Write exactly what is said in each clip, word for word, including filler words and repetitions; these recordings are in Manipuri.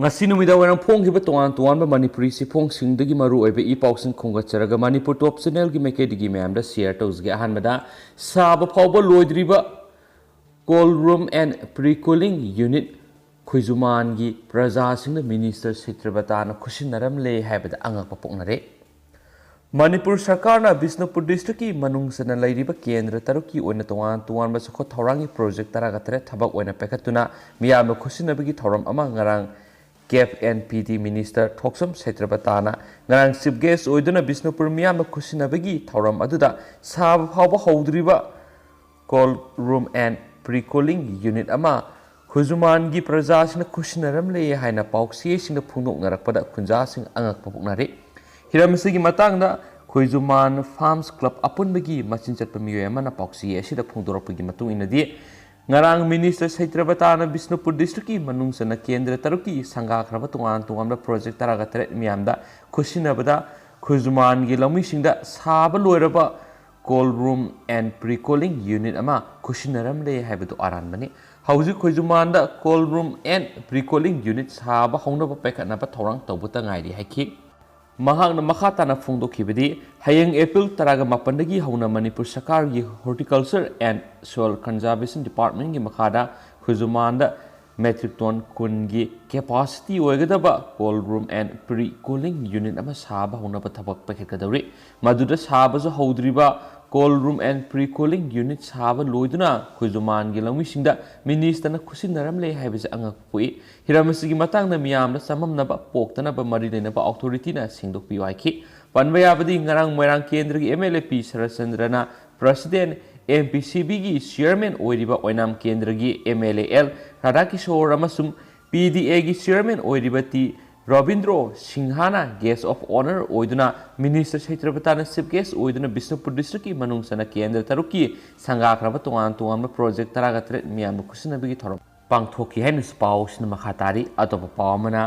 ꯉꯁꯤ ꯅꯨꯃꯤꯗꯥꯡ ꯋꯥꯏꯔꯝ ꯐꯣꯡꯈꯤꯕ ꯇꯣꯉꯥꯟ ꯇꯣꯉꯥꯟꯕ ꯃꯅꯤꯄꯨꯔꯤ ꯆꯦꯐꯣꯡꯁꯤꯡꯗꯒꯤ ꯃꯔꯨ ꯑꯣꯏꯕ ꯏ ꯄꯥꯎꯁꯤꯡ ꯈꯣꯝꯒꯠꯆꯔꯒ ꯃꯅꯤꯄꯨꯔ ꯇꯣꯞ ꯆꯦꯅꯦꯜꯒꯤ ꯃꯥꯏꯀꯩꯗꯒꯤ ꯃꯌꯥꯝꯗ ꯁꯤꯌꯔ ꯇꯧꯖꯒꯦ꯫ ꯑꯍꯥꯟꯕꯗ, ꯁꯥꯕ ꯐꯥꯎꯕ ꯂꯣꯏꯗ꯭ꯔꯤꯕ cold room and pre cooling unit ꯈꯨꯖꯨꯃꯥꯟꯒꯤ ꯄ꯭ꯔꯖꯥꯁꯤꯡꯅ ꯃꯤꯅꯤꯁꯇꯔ ꯁꯩꯇ꯭ꯔꯕꯇꯥꯅ ꯈꯨꯠꯁꯤꯟꯅꯔꯝꯂꯦ ꯍꯥꯏꯕꯗ ꯑꯉꯛꯄ ꯄꯣꯛꯅꯔꯦ꯫ ꯃꯅꯤꯄꯨꯔ ꯁꯔꯀꯥꯔꯅ ꯕꯤꯁꯅꯨꯄꯨꯔ ꯗꯤꯁꯇ꯭ꯔꯤꯛꯀꯤ ꯃꯅꯨꯡ ꯆꯟꯅ ꯂꯩꯔꯤꯕ ꯀꯦꯟꯗ꯭ꯔ ꯇꯔꯨꯛꯀꯤ ꯑꯣꯏꯅ ꯇꯣꯉꯥꯟ ꯇꯣꯉꯥꯟꯕ ꯆꯥꯎꯈꯠ ꯊꯧꯔꯥꯡꯒꯤ ꯄ꯭ꯔꯣꯖꯦꯛ ꯇꯔꯥꯒ ꯇꯔꯦꯠ ꯊꯕꯛ ꯑꯣꯏꯅ ꯄꯥꯏꯈꯠꯇꯨꯅ ꯃꯤꯌꯥꯝꯅ ꯈꯨꯠꯁꯤꯟꯅꯕꯒꯤ ꯊꯧꯔꯝ ꯑꯃ ꯉꯔꯥꯡ ꯀꯦꯞ ꯑꯦꯟ ꯄꯤ ꯗꯤ ꯃꯤꯅꯤꯁꯇꯔ ꯊꯣꯛꯆꯝ ꯁꯩꯇ꯭ꯔꯕꯇꯥꯅ ꯉꯔꯥꯡ ꯆꯤꯐ ꯒꯦꯁ ꯑꯣꯏꯗꯨꯅ ꯕꯤꯁꯅꯨꯄꯨꯔ ꯃꯤꯌꯥꯝꯅ ꯈꯨꯠꯁꯤꯟꯅꯕꯒꯤ ꯊꯧꯔꯝ ꯑꯗꯨꯗ ꯁꯥꯕ ꯐꯥꯎꯕ ꯍꯧꯗ꯭ꯔꯤꯕ cold room and pre cooling unit ꯑꯃ ꯈꯨꯖꯨꯃꯥꯟꯒꯤ ꯄ꯭ꯔꯖꯥꯁꯤꯡꯅ ꯈꯨꯠꯁꯤꯟꯅꯔꯝꯂꯦ ꯍꯥꯏꯅ ꯄꯥꯎꯆꯦꯁꯤꯡꯗ ꯐꯣꯡꯗꯣꯛꯅꯔꯛꯄꯗ ꯈꯨꯟꯖꯥꯁꯤꯡ ꯑꯉꯛꯄ ꯄꯣꯛꯅꯔꯤ꯫ ꯍꯤꯔꯝ ꯑꯁꯤꯒꯤ ꯃꯇꯥꯡꯗ ꯈꯨꯖꯨꯃꯥꯟ ꯐꯥꯔꯝꯁ ꯀ꯭ꯂꯕ ꯑꯄꯨꯟꯕꯒꯤ ꯃꯆꯤꯟ ꯆꯠꯄ ꯃꯤꯑꯣꯏ ꯑꯃꯅ ꯄꯥꯎꯆꯦ ꯑꯁꯤꯗ ꯐꯣꯡꯗꯣꯔꯛꯄꯒꯤ ꯃꯇꯨꯡ ꯏꯟꯅꯗꯤ, ꯉꯔꯥꯡ ꯃꯤꯅꯤꯁꯇꯔ ꯁꯩꯇ꯭ꯔꯕꯇꯥꯅ ꯕꯤꯁꯅꯨꯄꯨꯔ ꯗꯤꯁꯇ꯭ꯔꯤꯛꯀꯤ ꯃꯅꯨꯡ ꯆꯟꯅ ꯀꯦꯟꯗ꯭ꯔ ꯇꯔꯨꯛꯀꯤ ꯁꯪꯒꯥꯈ꯭ꯔꯕ ꯇꯣꯉꯥꯟ ꯇꯣꯉꯥꯟꯕ ꯄ꯭ꯔꯣꯖꯦꯛ ꯇꯔꯥꯒ ꯇꯔꯦꯠ ꯃꯤꯌꯥꯝꯗ ꯈꯨꯠꯁꯤꯟꯅꯕꯗ ꯈꯨꯖꯨꯃꯥꯟꯒꯤ ꯂꯧꯃꯤꯁꯤꯡꯗ ꯁꯥꯕ ꯂꯣꯏꯔꯕ cold room and pre cooling unit ꯑꯃ ꯈꯨꯠꯁꯤꯟꯅꯔꯝꯂꯦ ꯍꯥꯏꯕꯗꯨ ꯑꯔꯥꯟꯕꯅꯤ꯫ ꯍꯧꯖꯤꯛ ꯈꯨꯖꯨꯃꯥꯟꯗ cold room and pre cooling unit ꯁꯥꯕ ꯍꯧꯅꯕ ꯄꯥꯏꯈꯠꯅꯕ ꯊꯧꯔꯥꯡ ꯇꯧꯕꯇ ꯉꯥꯏꯔꯤ ꯍꯥꯏꯈꯤ꯫ ꯃꯍꯥꯛꯅ ꯃꯈꯥ ꯇꯥꯅ ꯐꯣꯡꯗꯣꯛꯈꯤꯕꯗꯤ, ꯍꯌꯦꯡ ꯑꯦꯄ꯭ꯔꯤꯜ ꯇꯔꯥꯒ ꯃꯥꯄꯟꯗꯒꯤ ꯍꯧꯅ ꯃꯅꯤꯄꯨꯔ ꯁꯔꯀꯥꯔꯒꯤ Horticulture and Soil Conservation Departmentꯀꯤ ꯃꯈꯥꯗ ꯈꯨꯖꯨꯃꯥꯟꯗ metric ton ꯀꯨꯟꯒꯤ capacity ꯑꯣꯏꯒꯗꯕ cold room and pre cooling unit ꯑꯃ ꯁꯥꯕ ꯍꯧꯅꯕ ꯊꯕꯛ ꯄꯥꯏꯈꯠꯀꯗꯧꯔꯤ꯫ ꯃꯗꯨꯗ ꯁꯥꯕꯁꯨ ꯍꯧꯗ꯭ꯔꯤꯕ cold room and pre cooling unit ꯁꯥꯕ ꯂꯣꯏꯗꯨꯅ ꯈꯨꯖꯨꯃꯥꯟꯒꯤ ꯂꯧꯃꯤꯁꯤꯡꯗ ꯃꯤꯅꯤꯁꯇꯔꯅ ꯈꯨꯠꯁꯤꯟꯅꯔꯝꯂꯦ ꯍꯥꯏꯕꯁꯤ ꯑꯉꯛꯄ ꯄꯣꯛꯏ꯫ ꯍꯤꯔꯝ ꯑꯁꯤꯒꯤ ꯃꯇꯥꯡꯗ ꯃꯤꯌꯥꯝꯗ ꯆꯃꯝꯅꯕ ꯄꯣꯛꯇꯅꯕ ꯃꯔꯤ ꯂꯩꯅꯕ ꯑꯣꯊꯣꯔꯤꯇꯤꯅ ꯁꯦꯡꯗꯣꯛꯄꯤꯌꯨ ꯍꯥꯏꯈꯤ꯫ ꯄꯟꯕ ꯌꯥꯕꯗꯤ, ꯉꯔꯥꯡ ꯃꯣꯏꯔꯥꯡ ꯀꯦꯟꯗ꯭ꯔꯒꯤ ꯑꯦꯝ ꯑꯦꯜ ꯑꯦ ꯄꯤ ꯁꯔꯠꯆꯟꯗ꯭ꯔꯅ ꯄ꯭ꯔꯁꯤꯗꯦꯟ, ꯑꯦꯝ ꯄꯤ ꯁꯤ ꯕꯤꯒꯤ ꯆꯤꯌꯔꯃꯦꯟ ꯑꯣꯏꯔꯤꯕ ꯑꯣꯏꯅꯥꯝ ꯀꯦꯟꯗ꯭ꯔꯒꯤ M L A L Radhakishore ꯑꯃꯁꯨꯡ ꯄꯤ ꯗꯤ ꯑꯦꯒꯤ ꯆꯤꯌꯔꯃꯦꯟ ꯑꯣꯏꯔꯤꯕ ꯇꯤ ꯔꯣꯕꯤꯟꯗ꯭ꯔꯣ ꯁꯤꯡꯍꯥꯅ guest of honour ꯑꯣꯏꯗꯨꯅ ꯃꯤꯅꯤꯁꯇꯔ ꯁꯩꯇ꯭ꯔꯕꯇꯥꯅ ꯆꯤꯐ ꯒꯦꯁ ꯑꯣꯏꯗꯨꯅ ꯕꯤꯁꯅꯨꯄꯨꯔ ꯗꯤꯁꯇ꯭ꯔꯤꯛꯀꯤ ꯃꯅꯨꯡ ꯆꯟꯅ ꯀꯦꯟꯗ꯭ꯔ ꯇꯔꯨꯛꯀꯤ ꯁꯪꯒꯥꯈ꯭ꯔꯕ ꯇꯣꯉꯥꯟ ꯇꯣꯉꯥꯟꯕ ꯄ꯭ꯔꯣꯖꯦꯛ ꯇꯔꯥꯒ ꯇꯔꯦꯠ ꯃꯤꯌꯥꯝꯗ ꯈꯨꯠꯁꯤꯟꯅꯕꯒꯤ ꯊꯧꯔꯝ ꯄꯥꯡꯊꯣꯛꯈꯤ ꯍꯥꯏꯅꯁꯨ ꯄꯥꯎꯁꯤꯅ ꯃꯈꯥ ꯇꯥꯔꯤ꯫ ꯑꯇꯣꯞꯄ ꯄꯥꯎ ꯑꯃꯅ,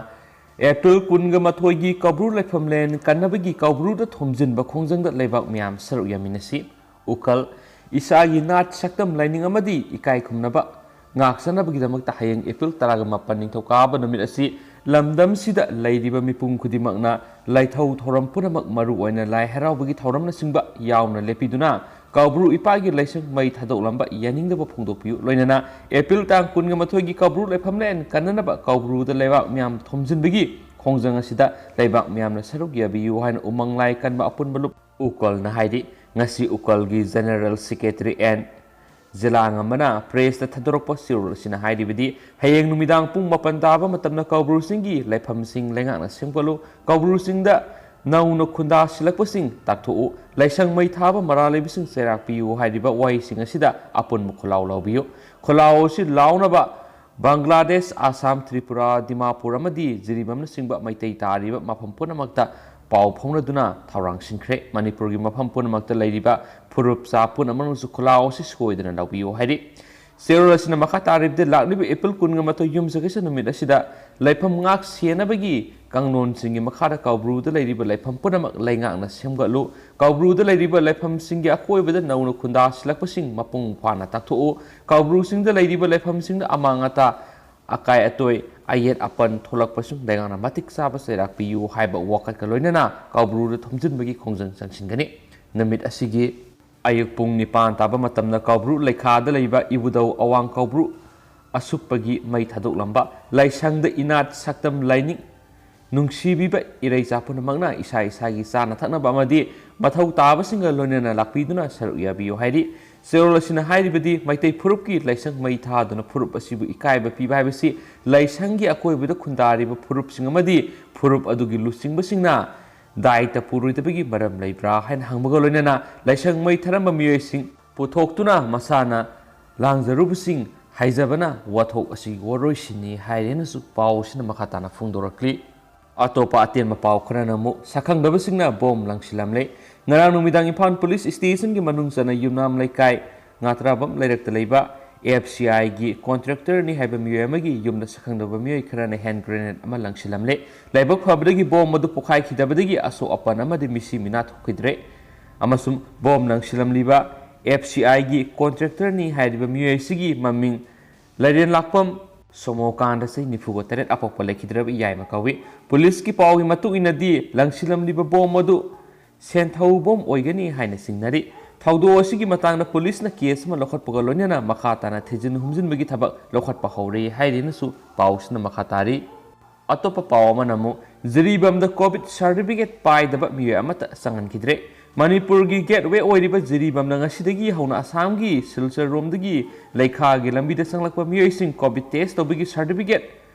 ꯑꯦꯄ꯭ꯔꯤꯜ ꯀꯨꯟꯒ ꯃꯥꯊꯣꯏꯒꯤ ꯀꯧꯕ꯭ꯔꯨ ꯂꯩꯐꯝꯂꯦꯟ ꯀꯟꯅꯕꯒꯤ ꯀꯧꯕ꯭ꯔꯨꯗ ꯊꯣꯝꯖꯤꯟꯕ ꯈꯣꯡꯖꯪꯗ ꯂꯩꯕꯥꯛ ꯃꯤꯌꯥꯝ ꯁꯔꯨꯛ ꯌꯥꯃꯤꯟꯅꯁꯤ꯫ ꯎꯀꯜ, ꯏꯁꯥꯒꯤ ꯅꯥꯠ, ꯁꯛꯇꯝ, ꯂꯥꯏꯅꯤꯡ ꯑꯃꯗꯤ ꯏꯀꯥꯏ ꯈꯨꯝꯅꯕ ꯉꯥꯛꯆꯅꯕꯒꯤꯗꯃꯛꯇ ꯍꯌꯦꯡ ꯑꯦꯄ꯭ꯔꯤꯜ ꯇꯔꯥꯒ ꯃꯥꯄꯟ ꯅꯤꯡꯊꯧꯀꯥꯕ ꯅꯨꯃꯤꯠ ꯑꯁꯤ ꯂꯝꯗꯝꯁꯤꯗ ꯂꯩꯔꯤꯕ ꯃꯤꯄꯨꯝ ꯈꯨꯗꯤꯡꯃꯛꯅ ꯂꯥꯏꯊꯧ ꯊꯧꯔꯝ ꯄꯨꯝꯅꯃꯛ, ꯃꯔꯨꯑꯣꯏꯅ ꯂꯥꯏ ꯍꯔꯥꯎꯕꯒꯤ ꯊꯧꯔꯝꯅꯆꯤꯡꯕ ꯌꯥꯎꯅ ꯂꯦꯞꯄꯤꯗꯨꯅ ꯀꯥꯎꯕ꯭ꯔꯨ ꯏꯄꯥꯒꯤ ꯂꯥꯏꯁꯪ ꯃꯩ ꯊꯥꯗꯣꯛꯂꯝꯕ ꯌꯥꯅꯤꯡꯗꯕ ꯐꯣꯡꯗꯣꯛꯄꯤꯌꯨ꯫ ꯂꯣꯏꯅꯅ ꯑꯦꯄ꯭ꯔꯤꯜ ꯇꯥꯡ ꯀꯨꯟꯒ ꯃꯥꯊꯣꯏꯒꯤ ꯀꯥꯎꯕ꯭ꯔꯨ ꯂꯥꯏꯐꯝ ꯂꯦꯟ ꯀꯟꯅꯅꯕ ꯀꯥꯎꯕ꯭ꯔꯨꯗ ꯂꯩꯕꯥꯛ ꯃꯤꯌꯥꯝ ꯊꯣꯝꯖꯤꯟꯕꯒꯤ ꯈꯣꯡꯖꯪ ꯑꯁꯤꯗ ꯂꯩꯕꯥꯛ ꯃꯤꯌꯥꯝꯅ ꯁꯔꯨꯛ ꯌꯥꯕꯤꯌꯨ ꯍꯥꯏꯅ ꯎꯃꯪ ꯂꯥꯏ ꯀꯟꯕ ꯑꯄꯨꯟꯕ ꯂꯨꯞ ꯎꯀꯜꯅ ꯍꯥꯏꯔꯤ꯫ ꯉꯁꯤ ꯎꯀꯜꯒꯤ ꯖꯦꯅꯔꯦꯜ ꯁꯦꯀ꯭ꯔꯦꯇꯔꯤ ꯑꯦꯟ ꯖꯤꯂꯥꯉꯝꯕꯅ ꯄ꯭ꯔꯦꯁꯇ ꯊꯥꯗꯣꯔꯛꯄ ꯆꯦꯔꯣꯜ ꯑꯁꯤꯅ ꯍꯥꯏꯔꯤꯕꯗꯤ, ꯍꯌꯦꯡ ꯅꯨꯃꯤꯗꯥꯡ ꯄꯨꯡ ꯃꯥꯄꯟ ꯇꯥꯕ ꯃꯇꯝꯗ ꯀꯧꯕ꯭ꯔꯨ ꯆꯤꯡꯒꯤ ꯂꯥꯏꯐꯝꯁꯤꯡ ꯂꯩꯉꯥꯛꯅ ꯁꯦꯝꯒꯠꯂꯨ, ꯀꯧꯕ꯭ꯔꯨ ꯆꯤꯡꯗ ꯅꯧꯅ ꯈꯨꯟꯗꯥ ꯁꯤꯜꯂꯛꯄꯁꯤꯡ ꯇꯥꯛꯊꯣꯛꯎ, ꯂꯥꯏꯁꯪ ꯃꯩ ꯊꯥꯕ ꯃꯔꯥ ꯂꯩꯕꯁꯤꯡ ꯆꯩꯔꯥꯛ ꯄꯤꯌꯨ ꯍꯥꯏꯔꯤꯕ ꯋꯥꯍꯩꯁꯤꯡ ꯑꯁꯤꯗ ꯑꯄꯨꯟꯕ ꯈꯨꯜꯂꯥꯎ ꯂꯧꯕꯤꯌꯨ꯫ ꯈꯨꯜꯂꯥꯎ ꯑꯁꯤ ꯂꯥꯎꯅꯕ ꯕꯪꯒ꯭ꯂꯥꯗꯦꯁ, ꯑꯁꯥꯝ, ꯇ꯭ꯔꯤꯄꯨꯔꯥ, ꯗꯤꯃꯥꯄꯨꯔ ꯑꯃꯗꯤ ꯖꯤꯔꯤꯕꯥꯝꯅꯆꯤꯡꯕ ꯃꯩꯇꯩ ꯇꯥꯔꯤꯕ ꯃꯐꯝ ꯄꯨꯝꯅꯃꯛꯇ ꯄꯥꯎ ꯐꯥꯎꯅꯗꯨꯅ ꯊꯧꯔꯥꯡ ꯁꯤꯟꯈ꯭ꯔꯦ꯫ ꯃꯅꯤꯄꯨꯔꯒꯤ ꯃꯐꯝ ꯄꯨꯝꯅꯃꯛꯇ ꯂꯩꯔꯤꯕ ꯐꯨꯔꯨꯞ ꯆꯥ ꯄꯨꯝꯅꯃꯛꯅꯁꯨ ꯈꯨꯜꯂꯥꯎ ꯑꯁꯤ ꯁꯣꯏꯗꯅ ꯂꯧꯕꯤꯌꯨ ꯍꯥꯏꯔꯤ꯫ ꯆꯦꯔꯣꯜ ꯑꯁꯤꯅ ꯃꯈꯥ ꯇꯥꯔꯤꯕꯗ, ꯂꯥꯛꯂꯤꯕ ꯑꯦꯄ꯭ꯔꯤꯜ ꯀꯨꯟꯒ ꯃꯥꯊꯣꯏ ꯌꯨꯝꯁꯀꯩꯁ ꯅꯨꯃꯤꯠ ꯑꯁꯤꯗ ꯂꯥꯏꯐꯝ ꯉꯥꯛ ꯁꯦꯟꯅꯕꯒꯤ ꯀꯥꯡꯂꯣꯟꯁꯤꯡꯒꯤ ꯃꯈꯥꯗ ꯀꯥꯎꯕ꯭ꯔꯨꯗ ꯂꯩꯔꯤꯕ ꯂꯥꯏꯐꯝ ꯄꯨꯝꯅꯃꯛ ꯂꯩꯉꯥꯛꯅ ꯁꯦꯝꯒꯠꯂꯨ꯫ ꯀꯥꯎꯕ꯭ꯔꯨꯗ ꯂꯩꯔꯤꯕ ꯂꯥꯏꯐꯝꯁꯤꯡꯒꯤ ꯑꯀꯣꯏꯕꯗ ꯅꯧꯅ ꯈꯨꯟꯗꯥ ꯁꯤꯜꯂꯛꯄꯁꯤꯡ ꯃꯄꯨꯡ ꯐꯥꯅ ꯇꯥꯛꯊꯣꯛꯎ꯫ ꯀꯥꯎꯕ꯭ꯔꯨꯁꯤꯡꯗ ꯂꯩꯔꯤꯕ ꯂꯥꯏꯐꯝꯁꯤꯡꯗ ꯑꯃꯥꯡ ꯑꯇꯥ, ꯑꯀꯥꯏ ꯑꯇꯣꯏ, ꯑꯌꯦꯠ ꯑꯄꯟ ꯊꯣꯛꯂꯛꯄꯁꯨ ꯂꯩꯉꯥꯛꯅ ꯃꯇꯤꯛ ꯆꯥꯕ ꯆꯩꯔꯥꯛ ꯄꯤꯌꯨ ꯍꯥꯏꯕ ꯋꯥꯀꯠꯀ ꯂꯣꯏꯅꯅ ꯀꯥꯎꯕ꯭ꯔꯨꯗ ꯊꯣꯝꯖꯤꯟꯕꯒꯤ ꯈꯣꯡꯖꯪ ꯆꯪꯁꯤꯟꯒꯅꯤ꯫ ꯅꯨꯃꯤꯠ ꯑꯁꯤꯒꯤ ꯑꯌꯨꯛ ꯄꯨꯡ ꯅꯤꯄꯥꯟ ꯇꯥꯕ ꯃꯇꯝꯗ ꯀꯥꯎꯕ꯭ꯔꯨ ꯂꯩꯈꯥꯗ ꯂꯩꯕ ꯏꯕꯨꯙꯧ ꯑꯋꯥꯡ ꯀꯥꯎꯕ꯭ꯔꯨ ꯑꯁꯨꯞꯄꯒꯤ ꯃꯩ ꯊꯥꯗꯣꯛꯂꯝꯕ, ꯂꯥꯏꯁꯪꯗ ꯏꯅꯥꯠ ꯁꯛꯇꯝ ꯂꯥꯏꯅꯤꯡ ꯅꯨꯡꯁꯤꯕꯤꯕ ꯏꯔꯩꯆꯥ ꯄꯨꯝꯅꯃꯛꯅ ꯏꯁꯥ ꯏꯁꯥꯒꯤ ꯆꯥꯅ ꯊꯛꯅꯕ ꯑꯃꯗꯤ ꯃꯊꯧ ꯇꯥꯕꯁꯤꯡꯒ ꯂꯣꯏꯅꯅ ꯂꯥꯛꯄꯤꯗꯨꯅ ꯁꯔꯨꯛ ꯌꯥꯕꯤꯌꯨ ꯍꯥꯏꯔꯤ꯫ ꯆꯦꯔꯣꯜ ꯑꯁꯤꯅ ꯍꯥꯏꯔꯤꯕꯗꯤ, ꯃꯩꯇꯩ ꯐꯨꯔꯨꯞꯀꯤ ꯂꯥꯏꯁꯪ ꯃꯩ ꯊꯥꯗꯨꯅ ꯐꯨꯔꯨꯞ ꯑꯁꯤꯕꯨ ꯏꯀꯥꯏꯕ ꯄꯤꯕ ꯍꯥꯏꯕꯁꯤ ꯂꯥꯏꯁꯪꯒꯤ ꯑꯀꯣꯏꯕꯗ ꯈꯨꯟꯗꯥꯔꯤꯕ ꯐꯨꯔꯨꯞꯁꯤꯡ ꯑꯃꯗꯤ ꯐꯨꯔꯨꯞ ꯑꯗꯨꯒꯤ ꯂꯨꯆꯤꯡꯕꯁꯤꯡꯅ ꯗꯥꯏꯇ ꯄꯨꯔꯣꯏꯗꯕꯒꯤ ꯃꯔꯝ ꯂꯩꯕ꯭ꯔꯥ ꯍꯥꯏꯅ ꯍꯪꯕꯒ ꯂꯣꯏꯅꯅ ꯂꯥꯏꯁꯪ ꯃꯩ ꯊꯥꯔꯝꯕ ꯃꯤꯑꯣꯏꯁꯤꯡ ꯄꯨꯊꯣꯛꯇꯨꯅ ꯃꯁꯥꯅ ꯂꯥꯡꯖꯔꯨꯕꯁꯤꯡ ꯍꯥꯏꯖꯕꯅ ꯋꯥꯊꯣꯛ ꯑꯁꯤꯒꯤ ꯋꯥꯔꯣꯏꯁꯤꯟꯅꯤ ꯍꯥꯏꯔꯦꯅꯁꯨ ꯄꯥꯎ ꯑꯁꯤꯅ ꯃꯈꯥ ꯇꯥꯅ ꯐꯣꯡꯗꯣꯔꯛꯂꯤ꯫ ꯑꯇꯣꯞꯄ ꯑꯇꯦꯟꯕ ꯄꯥꯎ ꯈꯔꯅ ꯑꯃꯨꯛ ꯁꯛꯈꯪꯗꯕꯁꯤꯡꯅ ꯕꯣꯝ ꯂꯪꯁꯤꯜꯂꯝꯂꯦ꯫ ꯉꯔꯥꯡ ꯅꯨꯃꯤꯗꯥꯡ ꯏꯝꯐꯥꯜ ꯄꯨꯂꯤꯁ ꯁ꯭ꯇꯦꯁꯟꯒꯤ ꯃꯅꯨꯡ ꯆꯟꯅ ꯌꯨꯝꯅꯥꯝ ꯂꯩꯀꯥꯏ ꯉꯥꯇ꯭ꯔꯥꯕꯝ ꯂꯩꯔꯛꯇ ꯂꯩꯕ ꯑꯦꯐ ꯁꯤ ꯑꯥꯏꯒꯤ ꯀꯣꯟꯇ꯭ꯔꯦꯛꯇꯔꯅꯤ ꯍꯥꯏꯕ ꯃꯤꯑꯣꯏ ꯑꯃꯒꯤ ꯌꯨꯝꯗ ꯁꯛꯈꯪꯗꯕ ꯃꯤꯑꯣꯏ ꯈꯔꯅ ꯍꯦꯟ ꯒ꯭ꯔꯦꯅꯦꯗ ꯑꯃ ꯂꯪꯁꯤꯜꯂꯝꯂꯦ꯫ ꯂꯥꯏꯕꯛ ꯐꯕꯗꯒꯤ ꯕꯣꯝ ꯑꯗꯨ ꯄꯣꯈꯥꯏꯈꯤꯗꯕꯗꯒꯤ ꯑꯁꯣꯛ ꯑꯄꯟ ꯑꯃꯗꯤ ꯃꯤꯁꯤ ꯃꯤꯅꯥ ꯊꯣꯛꯈꯤꯗ꯭ꯔꯦ꯫ ꯑꯃꯁꯨꯡ ꯕꯣꯝ ꯂꯪꯁꯤꯜꯂꯝꯂꯤꯕ ꯑꯦꯐ ꯁꯤ ꯑꯥꯏꯒꯤ ꯀꯣꯟꯇ꯭ꯔꯦꯛꯇꯔꯅꯤ ꯍꯥꯏꯔꯤꯕ ꯃꯤꯑꯣꯏ ꯑꯁꯤꯒꯤ ꯃꯃꯤꯡ ꯂꯩꯔꯦꯟꯂꯥꯛꯄꯝ ꯁꯣꯃꯣꯀꯥꯟꯗ ꯆꯍꯤ ꯅꯤꯐꯨꯒ ꯇꯔꯦꯠ ꯑꯄꯣꯛꯄ ꯂꯩꯈꯤꯗ꯭ꯔꯕ ꯏꯌꯥꯏꯃꯛ ꯀꯧꯏ꯫ ꯄꯨꯂꯤꯁꯀꯤ ꯄꯥꯎꯒꯤ ꯃꯇꯨꯡ ꯏꯟꯅꯗꯤ ꯂꯪꯁꯤꯜꯂꯝꯂꯤꯕ ꯕꯣꯝ ꯑꯗꯨ ꯁꯦꯟꯊꯧ ꯕꯣꯝ ꯑꯣꯏꯒꯅꯤ ꯍꯥꯏꯅ ꯆꯤꯡꯅꯔꯤ꯫ ꯊꯧꯗꯣꯛ ꯑꯁꯤꯒꯤ ꯃꯇꯥꯡꯗ ꯄꯨꯂꯤꯁꯅ ꯀꯦꯁ ꯑꯃ ꯂꯧꯈꯠꯄꯒ ꯂꯣꯏꯅꯅ ꯃꯈꯥ ꯇꯥꯅ ꯊꯤꯖꯤꯟ ꯍꯨꯝꯖꯤꯟꯕꯒꯤ ꯊꯕꯛ ꯂꯧꯈꯠꯄ ꯍꯧꯔꯦ ꯍꯥꯏꯔꯤꯅꯁꯨ ꯄꯥꯎꯁꯤꯅ ꯃꯈꯥ ꯇꯥꯔꯤ꯫ ꯑꯇꯣꯞꯄ ꯄꯥꯎ ꯑꯃꯅ ꯑꯃꯨꯛ ꯖꯤꯔꯤꯕꯥꯝꯗ ꯀꯣꯚꯤꯗ ꯁꯥꯔꯇꯤꯐꯤꯀꯦꯠ ꯄꯥꯏꯗꯕ ꯃꯤꯑꯣꯏ ꯑꯃꯠꯇ ꯆꯪꯍꯟꯈꯤꯗ꯭ꯔꯦ꯫ ꯃꯅꯤꯄꯨꯔꯒꯤ ꯒꯦꯠꯋꯦ ꯑꯣꯏꯔꯤꯕ ꯖꯤꯔꯤꯕꯥꯝꯅ ꯉꯁꯤꯗꯒꯤ ꯍꯧꯅ ꯑꯁꯥꯝꯒꯤ ꯁꯤꯜꯆꯔ ꯔꯣꯝꯗꯒꯤ ꯂꯩꯈꯥꯒꯤ ꯂꯝꯕꯤꯗ ꯆꯪꯂꯛꯄ ꯃꯤꯑꯣꯏꯁꯤꯡ ꯀꯣꯚꯤꯗ ꯇꯦꯁ ꯇꯧꯕꯒꯤ ꯁꯥꯔꯇꯤꯐꯤꯀꯦꯠ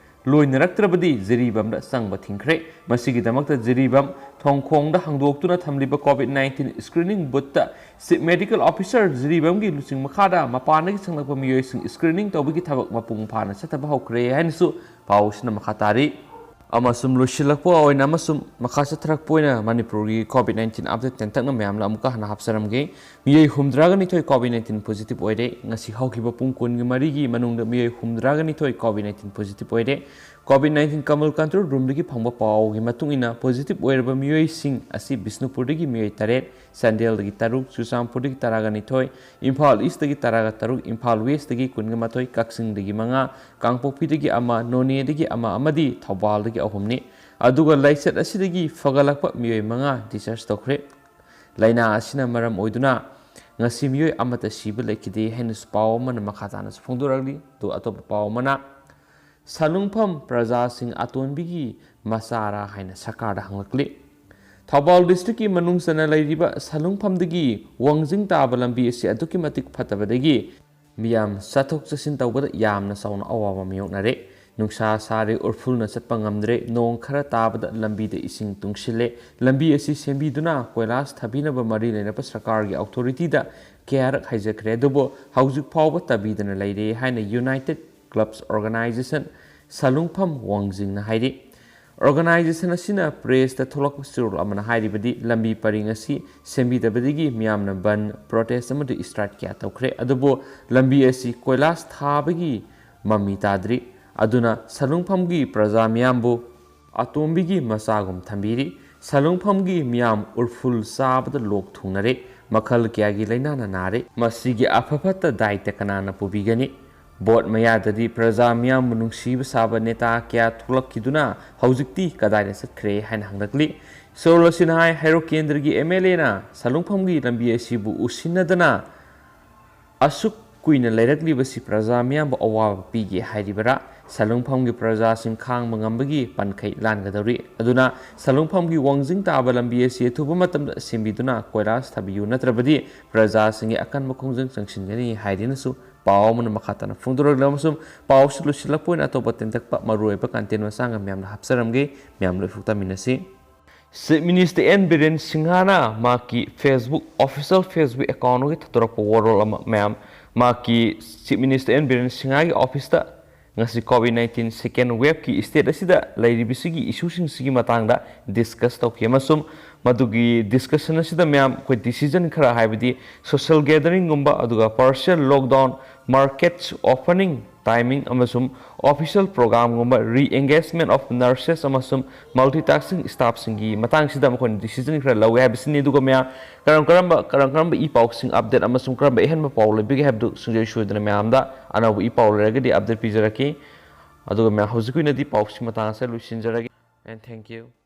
ꯂꯣꯏꯅꯔꯛꯇ꯭ꯔꯕꯗꯤ ꯖꯤꯔꯤꯕꯥꯝꯗ ꯆꯪꯕ ꯊꯤꯡꯈ꯭ꯔꯦ꯫ ꯃꯁꯤꯒꯤꯗꯃꯛꯇ ꯖꯤꯔꯤꯕꯥꯝ ꯊꯣꯡꯈꯣꯡꯗ ꯍꯥꯡꯗꯣꯛꯇꯨꯅ ꯊꯝꯂꯤꯕ ꯀꯣꯚꯤꯗ ꯅꯥꯏꯟꯇꯤꯟ ꯁ꯭ꯀ꯭ꯔꯤꯅꯤꯡ ꯕꯨꯠꯇ ꯆꯤꯐ ꯃꯦꯗꯤꯀꯦꯜ ꯑꯣꯐꯤꯁꯥꯔ ꯖꯤꯔꯤꯕꯥꯝꯒꯤ ꯂꯨꯆꯤꯡ ꯃꯈꯥꯗ ꯃꯄꯥꯟꯗꯒꯤ ꯆꯪꯂꯛꯄ ꯃꯤꯑꯣꯏꯁꯤꯡ ꯁ꯭ꯀ꯭ꯔꯤꯅꯤꯡ ꯇꯧꯕꯒꯤ ꯊꯕꯛ ꯃꯄꯨꯡ ꯐꯥꯅ ꯆꯠꯊꯕ ꯍꯧꯈ꯭ꯔꯦ ꯍꯥꯏꯅꯁꯨ ꯄꯥꯎꯁꯤꯅ ꯃꯈꯥ ꯇꯥꯔꯤ꯫ ꯑꯃꯁꯨꯡ ꯂꯣꯏꯁꯤꯜꯂꯛꯄ ꯑꯣꯏꯅ ꯑꯃꯁꯨꯡ ꯃꯈꯥ ꯆꯠꯊꯔꯛꯄ ꯑꯣꯏꯅ ꯃꯅꯤꯄꯨꯔꯒꯤ ꯀꯣꯚꯤꯗ ꯅꯥꯏꯟꯇꯤꯟ ꯑꯞꯗꯦꯠ ꯇꯦꯟꯇꯛꯅ ꯃꯌꯥꯝꯗ ꯑꯃꯨꯛꯀ ꯍꯟꯅ ꯍꯥꯞꯆꯔꯝꯒꯦ꯫ ꯃꯤꯑꯣꯏ ꯍꯨꯝꯗ꯭ꯔꯥꯒ ꯅꯤꯊꯣꯏ ꯀꯣꯚꯤꯗ ꯅꯥꯏꯟꯇꯤꯟ ꯄꯣꯖꯤꯇꯤꯚ ꯑꯣꯏꯔꯦ꯫ ꯉꯁꯤ ꯍꯧꯈꯤꯕ ꯄꯨꯡ ꯀꯨꯟꯒ ꯃꯔꯤꯒꯤ ꯃꯅꯨꯡꯗ ꯃꯤꯑꯣꯏ ꯍꯨꯝꯗ꯭ꯔꯥꯒ ꯅꯤꯊꯣꯏ ꯀꯣꯚꯤꯗ ꯅꯥꯏꯟꯇꯤꯟ ꯄꯣꯖꯤꯇꯤꯚ ꯑꯣꯏꯔꯦ꯫ ꯀꯣꯚꯤꯗ ꯅꯥꯏꯟꯇꯤꯟ ꯀꯃꯜ ꯀꯟꯇ꯭ꯔꯣꯜ ꯔꯨꯝꯗꯒꯤ ꯐꯪꯕ ꯄꯥꯎꯒꯤ ꯃꯇꯨꯡ ꯏꯟꯅ ꯄꯣꯖꯤꯇꯤꯚ ꯑꯣꯏꯔꯕ ꯃꯤꯑꯣꯏꯁꯤꯡ ꯑꯁꯤ ꯕꯤꯁꯅꯨꯄꯨꯔꯗꯒꯤ ꯃꯤꯑꯣꯏ ꯇꯔꯦꯠ, ꯆꯥꯟꯗꯦꯜꯗꯒꯤ ꯇꯔꯨꯛ, ꯆꯨꯔꯆꯥꯟꯄꯨꯔꯗꯒꯤ ꯇꯔꯥꯒ ꯅꯤꯊꯣꯏ, ꯏꯝꯐꯥꯜ ꯏꯁꯇꯒꯤ ꯇꯔꯥꯒ ꯇꯔꯨꯛ, ꯏꯝꯐꯥꯜ ꯋꯦꯁꯇꯒꯤ ꯀꯨꯟꯒ ꯃꯥꯊꯣꯏ, ꯀꯛꯆꯤꯡꯗꯒꯤ ꯃꯉꯥ, ꯀꯥꯡꯄꯣꯛꯄꯤꯗꯒꯤ ꯑꯃ, ꯅꯣꯅꯦꯗꯒꯤ ꯑꯃ ꯑꯃꯗꯤ ꯊꯧꯕꯥꯜꯗꯒꯤ ꯑꯍꯨꯝꯅꯤ꯫ ꯑꯗꯨꯒ ꯂꯥꯏꯆꯠ ꯑꯁꯤꯗꯒꯤ ꯐꯒꯠꯂꯛꯄ ꯃꯤꯑꯣꯏ ꯃꯉꯥ ꯗꯤꯁꯆꯥꯔꯖ ꯇꯧꯈ꯭ꯔꯦ꯫ ꯂꯥꯏꯅꯥ ꯑꯁꯤꯅ ꯃꯔꯝ ꯑꯣꯏꯗꯨꯅ ꯉꯁꯤ ꯃꯤꯑꯣꯏ ꯑꯃꯠꯇ ꯁꯤꯕ ꯂꯩꯈꯤꯗꯦ ꯍꯥꯏꯅꯁꯨ ꯄꯥꯎ ꯑꯃꯅ ꯃꯈꯥ ꯇꯥꯅꯁꯨ ꯐꯣꯡꯗꯣꯔꯛꯂꯤ꯫ ꯑꯗꯨꯒ ꯑꯇꯣꯞꯄ ꯄꯥꯎ ꯑꯃꯅ, ꯁꯂꯨꯡꯐꯝ ꯄ꯭ꯔꯖꯥꯁꯤꯡ ꯑꯇꯣꯟꯕꯤꯒꯤ ꯃꯆꯥꯔꯥ ꯍꯥꯏꯅ ꯁꯔꯀꯥꯔꯗ ꯍꯪꯂꯛꯂꯤ꯫ ꯊꯧꯕꯥꯜ ꯗꯤꯁꯇ꯭ꯔꯤꯛꯀꯤ ꯃꯅꯨꯡ ꯆꯟꯅ ꯂꯩꯔꯤꯕ ꯁꯂꯨꯡꯐꯝꯗꯒꯤ ꯋꯥꯡꯖꯤꯡ ꯇꯥꯕ ꯂꯝꯕꯤ ꯑꯁꯤ ꯑꯗꯨꯛꯀꯤ ꯃꯇꯤꯛ ꯐꯠꯇꯕꯗꯒꯤ ꯃꯤꯌꯥꯝ ꯆꯠꯊꯣꯛ ꯆꯠꯁꯤꯟ ꯇꯧꯕꯗ ꯌꯥꯝꯅ ꯆꯥꯎꯅ ꯑꯋꯥꯕ ꯃꯥꯌꯣꯛꯅꯔꯦ꯫ ꯅꯨꯡꯁꯥ ꯁꯥꯔꯦ, ꯎꯔꯐꯨꯜꯅ ꯆꯠꯄ ꯉꯝꯗ꯭ꯔꯦ, ꯅꯣꯡ ꯈꯔ ꯇꯥꯕꯗ ꯂꯝꯕꯤꯗ ꯏꯁꯤꯡ ꯇꯨꯡꯁꯤꯜꯂꯦ꯫ ꯂꯝꯕꯤ ꯑꯁꯤ ꯁꯦꯝꯕꯤꯗꯨꯅ ꯀꯣꯏꯂꯥꯁ ꯊꯥꯕꯤꯅꯕ ꯃꯔꯤ ꯂꯩꯅꯕ ꯁꯔꯀꯥꯔꯒꯤ ꯑꯣꯊꯣꯔꯤꯇꯤꯗ ꯀꯌꯥꯔꯛ ꯍꯥꯏꯖꯈ꯭ꯔꯦ, ꯑꯗꯨꯕꯨ ꯍꯧꯖꯤꯛ ꯐꯥꯎꯕ ꯇꯥꯕꯤꯗꯅ ꯂꯩꯔꯦ ꯍꯥꯏꯅ ꯌꯨꯅꯥꯏꯇꯦꯗ ꯀ꯭ꯂꯕꯁ ꯑꯣꯔꯒꯅꯥꯏꯖꯦꯁꯟ ꯁꯂꯨꯡꯐꯝ ꯋꯥꯡꯖꯤꯡꯅ ꯍꯥꯏꯔꯤ꯫ ꯑꯣꯔꯒꯅꯥꯏꯖꯦꯁꯟ ꯑꯁꯤꯅ ꯄ꯭ꯔꯦꯁꯇ ꯊꯣꯛꯂꯛꯄ ꯆꯦꯔꯣꯜ ꯑꯃꯅ ꯍꯥꯏꯔꯤꯕꯗꯤ, ꯂꯝꯕꯤ ꯄꯔꯤꯡ ꯑꯁꯤ ꯁꯦꯝꯕꯤꯗꯕꯗꯒꯤ ꯃꯤꯌꯥꯝꯅ ꯕꯟ, ꯄ꯭ꯔꯣꯇꯦꯁ ꯑꯃꯗꯤ ꯁ꯭ꯇ꯭ꯔꯥꯏꯛ ꯀꯌꯥ ꯇꯧꯈ꯭ꯔꯦ, ꯑꯗꯨꯕꯨ ꯂꯝꯕꯤ ꯑꯁꯤ ꯀꯣꯏꯂꯥꯁ ꯊꯥꯕꯒꯤ ꯃꯃꯤ ꯇꯥꯗ꯭ꯔꯤ꯫ ꯑꯗꯨꯅ ꯁꯂꯨꯡꯐꯝꯒꯤ ꯄ꯭ꯔꯖꯥ ꯃꯤꯌꯥꯝꯕꯨ ꯑꯇꯣꯝꯕꯤꯒꯤ ꯃꯆꯥꯒꯨꯝ ꯊꯝꯕꯤꯔꯤ꯫ ꯁꯂꯨꯡꯐꯝꯒꯤ ꯃꯤꯌꯥꯝ ꯎꯔꯐꯨꯜ ꯆꯥꯕꯗ ꯂꯣꯛ ꯊꯨꯡꯅꯔꯦ, ꯃꯈꯜ ꯀꯌꯥꯒꯤ ꯂꯥꯏꯅꯥꯅ ꯅꯥꯔꯦ꯫ ꯃꯁꯤꯒꯤ ꯑꯐ ꯐꯠꯇ ꯗꯥꯏꯇ ꯀꯅꯥꯅ ꯄꯨꯕꯤꯒꯅꯤ? ꯚꯣꯠ ꯃꯌꯥꯗꯗꯤ ꯄ꯭ꯔꯖꯥ ꯃꯤꯌꯥꯝꯕꯨ ꯅꯨꯡꯁꯤꯕ ꯁꯥꯕ ꯅꯦꯇꯥ ꯀꯌꯥ ꯊꯣꯛꯂꯛꯈꯤꯗꯨꯅ ꯍꯧꯖꯤꯛꯇꯤ ꯀꯗꯥꯏꯗ ꯆꯠꯈ꯭ꯔꯦ ꯍꯥꯏꯅ ꯍꯪꯂꯛꯂꯤ꯫ ꯁꯣꯔꯣꯜ ꯑꯁꯤꯅ ꯍꯥꯏ, ꯍꯩꯔꯣꯛ ꯀꯦꯟꯗ꯭ꯔꯒꯤ ꯑꯦꯝ ꯑꯦꯜ ꯑꯦꯅ ꯁꯂꯨꯡꯐꯝꯒꯤ ꯂꯝꯕꯤ ꯑꯁꯤꯕꯨ ꯎꯁꯤꯟꯅꯗꯅ ꯑꯁꯨꯛ ꯀꯨꯏꯅ ꯂꯩꯔꯛꯂꯤꯕꯁꯤ ꯄ꯭ꯔꯖꯥ ꯃꯤꯌꯥꯝꯕꯨ ꯑꯋꯥꯕ ꯄꯤꯒꯦ ꯍꯥꯏꯔꯤꯕꯔꯥ? ꯁꯂꯨꯡꯐꯝꯒꯤ ꯄ꯭ꯔꯖꯥꯁꯤꯡ ꯈꯥꯡꯕ ꯉꯝꯕꯒꯤ ꯄꯟꯈꯩ ꯂꯥꯟꯒꯗꯧꯔꯤ꯫ ꯑꯗꯨꯅ ꯁꯂꯨꯡꯐꯝꯒꯤ ꯋꯥꯡꯖꯤꯡ ꯇꯥꯕ ꯂꯝꯕꯤ ꯑꯁꯤ ꯑꯊꯨꯕ ꯃꯇꯝꯗ ꯁꯦꯝꯕꯤꯗꯨꯅ ꯀꯣꯏꯂꯥꯁ ꯊꯥꯕꯤꯌꯨ, ꯅꯠꯇ꯭ꯔꯕꯗꯤ ꯄ꯭ꯔꯖꯥꯁꯤꯡꯒꯤ ꯑꯀꯟꯕ ꯈꯣꯡꯖꯪ ꯆꯪꯁꯤꯟꯒꯅꯤ ꯍꯥꯏꯗꯨꯅꯁꯨ ꯄꯥꯎ ꯑꯃꯅ ꯃꯈꯥ ꯇꯥꯅ ꯐꯣꯡꯗꯣꯔꯛꯂꯤ꯫ ꯑꯃꯁꯨꯡ ꯄꯥꯎꯁꯤ ꯂꯣꯏꯁꯤꯜꯂꯛꯄ ꯑꯣꯏꯅ ꯑꯇꯣꯞꯄ ꯇꯦꯟꯇꯛꯄ ꯃꯔꯨꯑꯣꯏꯕ content ꯃꯆꯥ ꯑꯃ ꯃꯌꯥꯝꯅ ꯍꯥꯞꯆꯔꯝꯒꯦ, ꯃꯌꯥꯝ ꯂꯣꯏꯐꯨ ꯇꯥꯃꯤꯟꯅꯁꯤ꯫ Chief Minister N Biren Singha ꯅ ꯃꯍꯥꯛꯀꯤ Facebook, official Facebook account ꯒꯤ ꯊꯥꯗꯣꯔꯛꯄ ꯋꯥꯔꯣꯜ ꯑꯃ ꯃꯌꯥꯝ, ꯃꯍꯥꯛꯀꯤ Chief Minister N Biren Singha ꯒꯤ office ꯇ ꯉꯁꯤ COVID nineteen second wave ꯀꯤ state ꯑꯁꯤꯗ ꯂꯩꯔꯤꯕꯁꯤꯒꯤ issue ꯁꯤꯡꯁꯤꯒꯤ ꯃꯇꯥꯡꯗ discuss ꯇꯧꯈꯤ, ꯑꯃꯁꯨꯡ ꯃꯗꯨꯒꯤ discussion ꯑꯁꯤꯗ ꯃꯌꯥꯝ ꯑꯩꯈꯣꯏ decision ꯈꯔ, ꯍꯥꯏꯕꯗꯤ social gathering ꯒꯨꯝꯕ, ꯑꯗꯨꯒ partial lockdown, markets opening timing, ꯑꯃꯁꯨꯡ official program ꯒꯨꯝꯕ, re-engagement of nurses ꯑꯃꯁꯨꯡ multitasking staff ꯁꯤꯡꯒꯤ ꯃꯇꯥꯡꯁꯤꯗ ꯃꯈꯣꯏꯅ decision ꯈꯔ ꯂꯧꯋꯦ ꯍꯥꯏꯕꯁꯤꯅꯤ꯫ ꯑꯗꯨꯒ ꯃꯌꯥꯝ ꯀꯔꯝ ꯀꯔꯝꯕ, ꯀꯔꯝ ꯀꯔꯝꯕ ꯏ ꯄꯥꯎꯁꯤꯡ update ꯑꯃꯁꯨꯡ ꯀꯔꯝꯕ ꯑꯍꯦꯟꯕ ꯄꯥꯎ ꯂꯩꯕꯒꯦ ꯍꯥꯏꯕꯗꯨ ꯁꯨꯡꯁꯣꯏ ꯁꯣꯏꯗꯅ ꯃꯌꯥꯝꯗ ꯑꯅꯧꯕ ꯏ ꯄꯥꯎ ꯂꯩꯔꯒꯗꯤ update ꯄꯤꯖꯔꯛꯀꯦ꯫ ꯑꯗꯨꯒ ꯃꯌꯥꯝ ꯍꯧꯖꯤꯛꯀꯤ ꯑꯣꯏꯅꯗꯤ ꯄꯥꯎꯁꯤ ꯃꯇꯥꯡ ꯑꯁꯤꯗ ꯂꯣꯏꯁꯤꯟꯖꯔꯒꯦ꯫ And thank you.